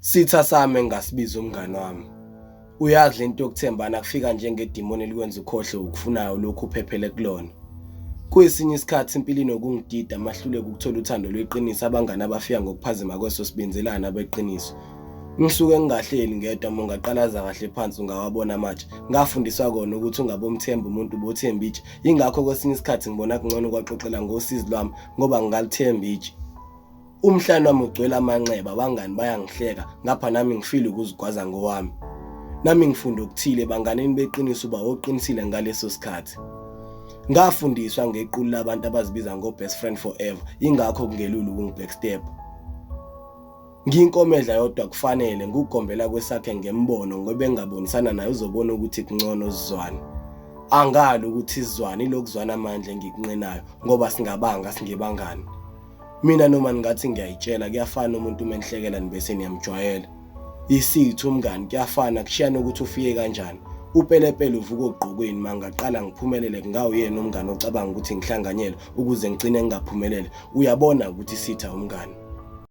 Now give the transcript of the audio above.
Sitha sami engingasibiza umngani wami. Uyazi lento yokuthembana kufika njengedimoni elikwenza ukhohlwe ukufunayo lokhu uphephele kulona. Kwesinye isikhathi impilo inokungidida mahluleka ukuthola uthando lweqiniso abangani abafika ngokuphazima kweso sibinzelana beqiniso. Ngisuke ngingahleli ngedwa uma ungaqalaza kahle phansi ungawabona amatshe. Ngafundiswa kona ukuthi ungabomthemba umuntu ubothemba itshe. Yingakho kwesinye isikhathi ngibona kungcono ukwaxoxela ngosizi lwami ngoba ngingalithemba itshe. Umhlane wami ugcwele amanxeba, abangani bayangihleka, ngapha nami ngifile ukuzigwaza ngowami. Nami ngifunda okuthile ebanganini beqiniso uba oqinisile ngaleso sikhathi. Ngafundiswa ngequlu labantu abazibiza ngo-best friend forever, yingakho kungelula ukungi-backstep. Ngiyinkomedla yodwa kufanele ngugombela kwesakhe ngembono ngoba engabonisana naye uzobona ukuthi kungcono sizwane. Angali ukuthi sizwane ilokuzwana amandla engikunqenayo ngoba singabanga singebangani. Mina noma ningathi ngiyayitshela kuyafana umuntu uma enihlekela nibese niyamjwayela. Isitha umngani kuyafana kushiyana ukuthi ufike kanjani. Upelepele uvuka ogqokweni mangaqala ngiphumelele kungawuyena umngani ocabanga ukuthi ngihlanganyele ukuze ngigcine ngingaphumelele. Uyabona ukuthi isitha umngani.